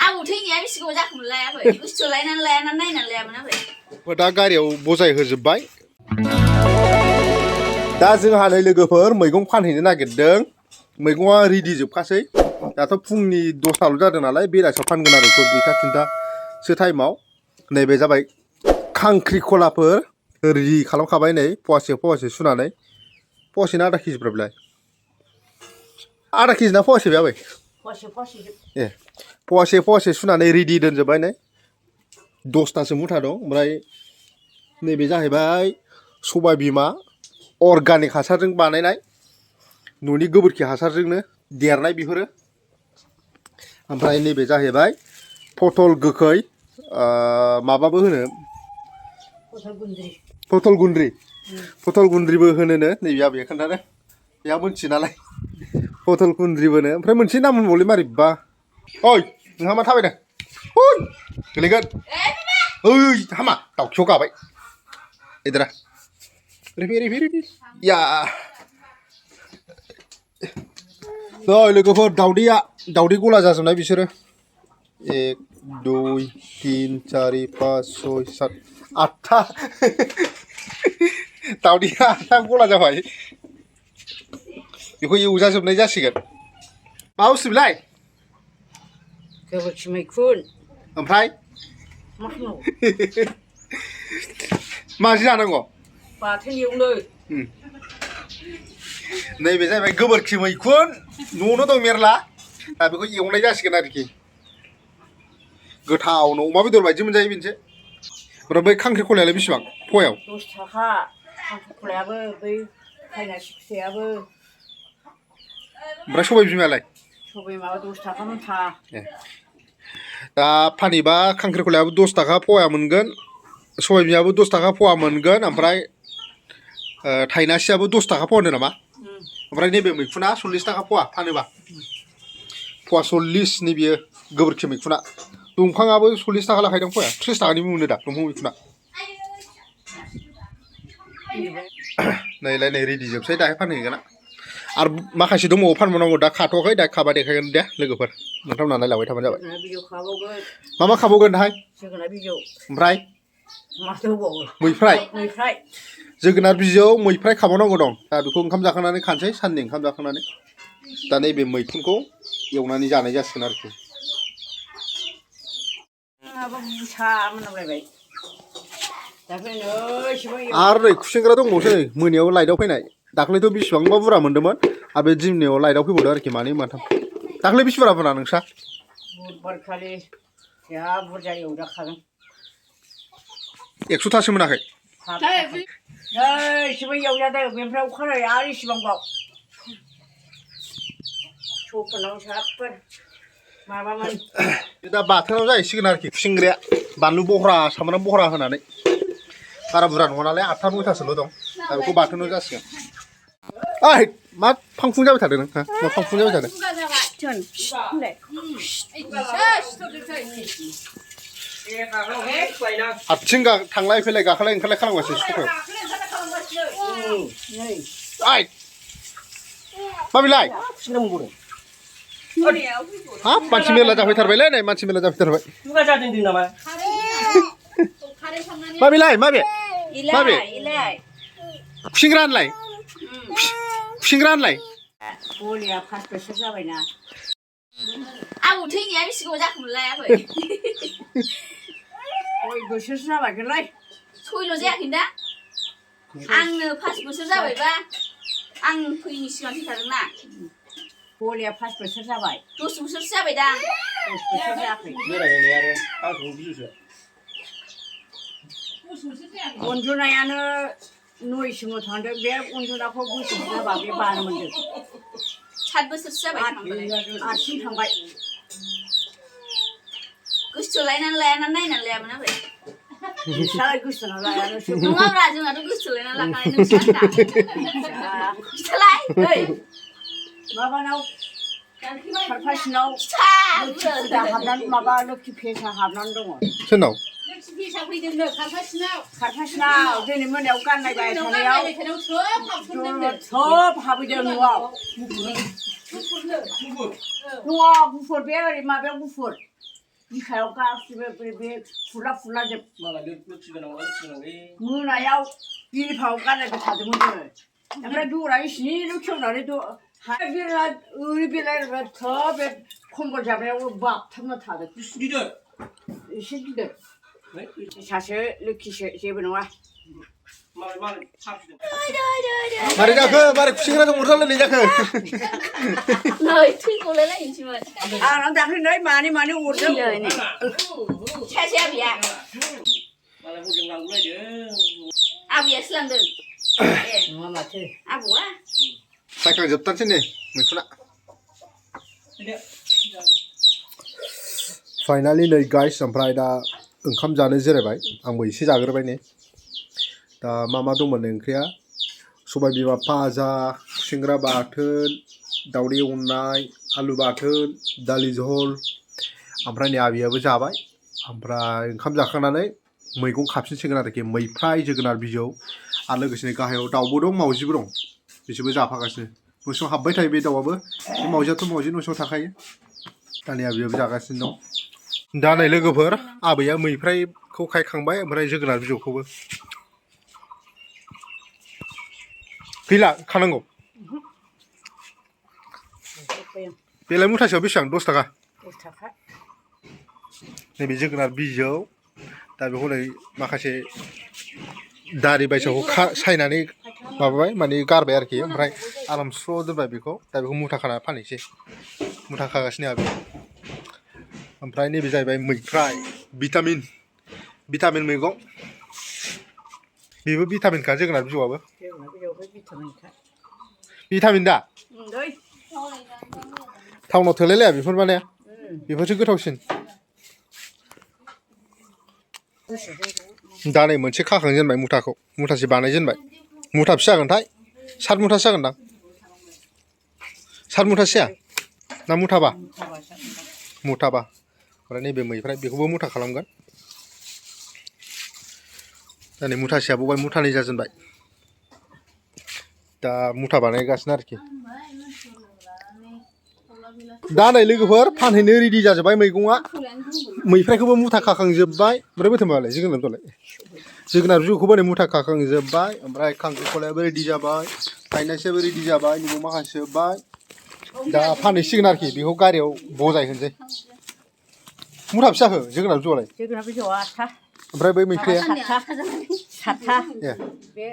आबौ थैनाया बेसे गोबाव जाखोमोन लायाखै बुस्थु लायनानै लायाना नायनानै लायामोन आबै दा गारियाव बजाय होजोबबाय दा जोंहा नै लोगोफोर मैगं फानहैनो नागिरदों मैगङा रेडि जोबखासै दाथ' फुंनि 10टाल' जादों नालाय बेलासियाव फानगोन आरो 2टा 3टासो टाइमाव नैबे जाबाय खांख्रिखलाफोर रेडि खालामखाबाय नै फवासे सुनानै फवासे ना आधा केजिब्रा बेलाय आधा केजि ना फवासे बे आबै ए फवासे सुनानै रेडि दोनजोबबाय नै 10टासो मुथा दं ओमफ्राय नैबे जाहैबाय सबाय बिमा अर्गानिक हासारजों बानायनाय न'नि गोबोरखि हासारजोंनो देरनाय बेफोरो ओमफ्राय नैबे जाहैबाय पटल गोखै माबाबो होनो पटल गुन्द्रिबो होनोनो नैबे आबैया खोन्थादों बेहा मोनथियो नालाय पटल गुन्द्रिबोनो ओमफ्राय मोनसे नाम होनबावलै मारैबा ओइ नोंहा मा थाबायदों ओइ गोलैगोन ओइ हामा दाउखियाव गाबाय इधरा रेफे या नै लोगोफोर दाउदै गला जाजोबनाय बिसोरो 1 2 3 4 5 6 7 8टा दाउदैया 8टा गला जाबाय बेखौ एवजाजोबनाय जासिगोन मा बुस्थु बेलाय गोबोरखि मैखुन ओमफ्राय मा खालामनांगौ माजों जानांगौ बाथोन एवनो नैबे जाहैबाय गोबोरखि मैखुन न'आवनो दं मेरला दा बेखौ एवनाय जासिगोन आरोखि गोथावनो अमा बेदर बायदि मोनजायो बेनोसो ओमफ्राय बै खांख्रिखलायालाय बेसेबां पवायाव 10 थाखा खांख्रिखलायाबो बै फायनासि फिथाइयाबो ओमफ्राय सबाय बिमायालाय सबाय माबा 10 थाखा मुथा दा फानहैबा खांख्रिखलायाबो 10 थाखा पवा मोनगोन सबाय बिमायाबो 10 थाखा पवा मोनगोन ओमफ्राय थाइनासियाबो 10 थाखा पवा होनदों नामा ओमफ्राय नैबे मैखुना 40 थाखा पवा फानोबा पवा 40 नैबेयो गोबोरखि मैखुना दंफाङाबो 40 थाखा लाखायदों पवाया 30 थाखानिबो मोनो दा दंफां मैखुना नैलाय नै रेडि जोबसै दाहाय फानहैगोन आरो माखासे दंबावो फानबावनांगौ दा खाथ'वाखै दा खाबा देखायगोन दे लोगोफोर नोंथांमोना नायलांबाय थाबानो जाबाय मा खाबावगोन दाहाय जोगोनार बिजौ ओमफ्राय मा दंबावो मैफ्राय जोगोनार बिजौ मैफ्राय खाबावनांगौ दं दा बेखौ ओंखाम जाखांनानै खानोसै साननि ओंखाम जाखांनानै दा नैबे मैखुनखौ एवनानै जानाय जासिगोन आरोखि आरो नै खुसेंग्रा दंबावसो नै मोनायाव लाइटआव फैनाय दाख्लैथ' बेसेबांबा बुरजा मोन्दोंमोन आरो बे दिमनियाव लाइटआव फैबावदों आरोखि मानै माथाम दाख्लै बेसे बुरजा नोंस्रा बुधबारखालि जा बुरजा एवजाखागोन 100टासो मोनाखै एसेबो एवजादों बेनिफ्राय अखानायै आरो इसेबांबाव सफोरनाव साबफोर माबामोन दा बाथोनाव जाहैसिगोन आरोखि खुसेंग्राया बानलु बहरा सामब्राम बहरा होनानै बारा बुरजा नङा नालाय 8टा 9टासोल' दं दा बेखौ बाथोनाव जासिगोन ओइ मा फांफुं जाबाय थादों नों मा फांफुं जाबाय थादों हारसिं थांलाय फैलाय गाखोलाय ओंखारलाय खालामगासिनो स्कुटाराव ओइ मा बेलाय हाब मानसि मेला जाफैथारबायलै नै मानसि मेला जाफैथारबाय मा बेलाय माबे खुसेंग्रा होनलाय गलिया 5 बोसोर जाबायना आबौ थैनाया बेसे गोबाव जाखोमोन लायाखै 6 बोसोरसो जाबायगोनलै 6ल' जायाखै दा आंनो 5 बोसोर जाबायबा आं फैनि सिगां थैखादोंना गलिया 5 बोसोर जाबाय 10 बोसोरसो जाबाय दा 10 बोसोर जायाखै अनजुनायानो 9सिमाव थांदों बे अनजुनाखौ बोसोर जाबा बे बानो मोनदों 7 बोसोरसो जाबाय 8सिम थांबाय गोसो लायनानै लायाना नायनानै लायामोन आबै नोंस्रालाय गोसोना लायानो नङाब्रा जोंहाथ' गोसो लायनानै लाखानाय नोंस्रा खिथालाय ओइ माबानाव खारफासिनाव हाबनानै माबा लोखि फेसा हाबनानै दङ सोरनाव खारफासिनाव दिनै मोनायाव गाननायबाय थानायाव सब हाबैदों न'आव गुफुर बे ओरै माबायाव गुफुर बिखायाव गासिबो बे फुला फुला जोब मालाय लोखिगोनांलै मोनायाव बिलिफाव गानलायबाय थादोंमोन जोङो ओमफ्राय दरा इसिनिल' खेवनानै बेला ओरै बेलायबाय थोब बे खम्बल जाब्रायाव बाबथाबना थादों गिदिर एसे गिदिर सासे लोखिसो जेबो नङा मालाय साबसिन मारै जाखो मारै खुसिंग्राजों अरजालायनाय जाखो नै थैगौलाय लायनोसैमोन आंना दाख्लै मानै अरदों सासे आबैया मालाय हजों लांगुलायदों आबैयासो लांदों नङा माथो आबौआ सायखांजोबथारसै नै मैखुना फाइनालि नै गाइस ओमफ्राय दा ओंखाम जानो जिरायबाय आंबो एसे जाग्रोबाय ने दा मा दंमोन ओंख्रिया सबाय बिमा भाजा खुसेंग्रा बाथोन दावदै एवनाय आलु बाथोन दालि झल ओमफ्राय नै आबैयाबो जाबाय ओमफ्राय ओंखाम जाखांनानै मैगं खाफिनसिगोन आरोखि मैफ्राय जोगोनार बिजौ आरो लोगोसेनो गाहायाव दाउबो दं मावजिबो दं बिसोरबो जाफागासिनो न'सिङाव हाबबाय थायो बे दाउआबो बे मावजियाथ' मावजि न'सिङाव थाखायो दा नै आबैयाबो जागासिनो दं दा नै लोगोफोर आबैया मैफ्रायखौ खायखांबाय ओमफ्राय जोगोनार बिजौखौबो गैला खानांगौ बेलाय मुथासेयाव बेसेबां 10 थाखा 10 थाखा नैबे जोगोनार बिजौ दा बेखौ नै माखासे दारि बायसाखौ सायनानै माबाबाय माने गारबाय आरोखि ओमफ्राय आराम स्र' दोनबाय बेखौ दा बेखौ मुथा खाना फानहैसै मुथा खागासिनो आबो ओमफ्राय नैबे जाहैबाय मैफ्राय भिटामिन मैगं बेबो भिटामिनखा जोगोनार बिजौआबो भिटामिन दा टाउनाव थोलायलाया बेफोर माने बेफोरसो गोथावसिन दा नै मोनसे खाखांजेनबाय मुथाखौ मुथासे बानायजेनबाय मुथा फिसा जागोनथाय 7 मुथासो जागोनदां 7 मुथासो जाया ना मुथाबा ओमफ्राय नैबे मैफ्राय बेखौबो मुथा खालामगोन दा नै मुथासेयाबो मुथानै जाजेनबाय दा मुथा बानायगासिनो आरोखि दा नै लोगोफोर फानहैनो रेडि जाजोब्बाय मैगङा मैफ्रायखौबो मुथा खाखांजोब्बाय ओमफ्राय बोथोमबालाय जोगोनार बिजौखौबो नै मुथा खाखांजोब्बाय ओमफ्राय खांख्रिखलायाबो रेडि जाबाय थाइनासेयाबो रेडि जाबाय नैबाव माखासे जोब्बाय दा फानहैसिगोन आरोखि बेखौ गारियाव बजाय होनसै मुथा फिसाखौ जोगोनार बिजौआलाय जोगोनार बिजौआ 8था ओमफ्राय बै मैफ्राया 7था बे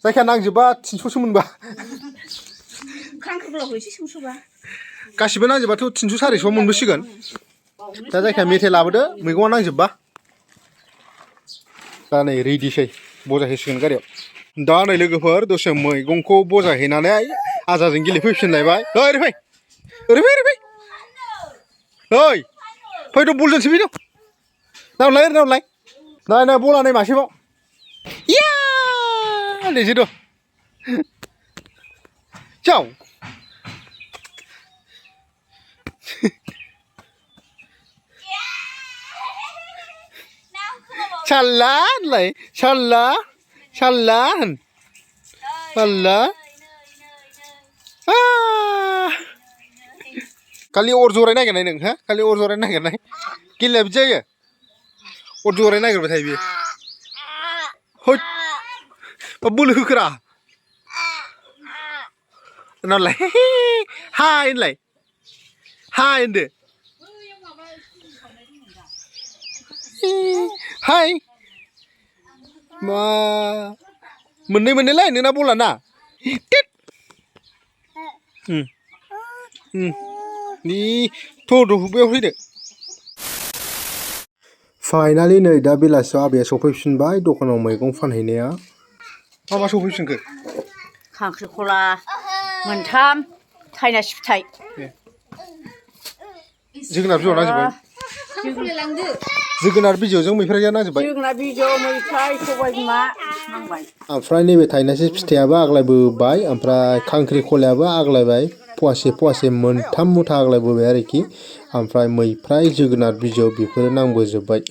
जायखिया नांजोबा 300सो मोनबा खांख्रिखलाखौ एसे सोमसोबा गासिबो नांजोबाथ' 300 400 मोनबोसिगोन दा जायखिया मेथाइ लाबोदो मैगङा नांजोबबा दा नै रेडिसै बजायहैसिगोन गारियाव दा नै लोगोफोर दसे मैगंखौ बजायहैनानै आजाजों गेलेफैफिनलायबाय ओरै फै फैद' बल जोनोसै फैद' नावलाय नाय बला नै मासेबाव इया नैसै द' जाव साल्ला होनलाय साल्ला होन साल्ला खालि अर जराय नागिरनाय नों हा खालि अर जराय नागिरनाय गेलेया बिदि जायो अर जराय नागिरबाय थायो बियो होद बोलो होखोरा नालाय हाय होनलाय हाय होनदो हाय मा मोननैलाय नोंना बला ना नि थ' बेयाव फैदो फाइनालि नै दा बेलासियाव आबैया सफैफिनबाय दखानाव मैगं फानहैनाया मा सफैफिनखो खांख्रिखला 3 थाइनासे फिथाइ जोगोनार बिजौ नांजोबबाय जोगोनार बिजौजों मैफ्राया नांजोबबाय जोगोनार बिजौ मैफ्राय सबाय बिमा नांबाय ओमफ्राय नैबे थाइनासे फिथाइयाबो आग्लायबोबाय ओमफ्राय खांख्रिखलायाबो आग्लायबाय फवासे 3 मुथा आग्लायबोबाय आरोखि ओमफ्राय मैफ्राय जोगोनार बिजौ बेफोरो नांबोजोब्बाय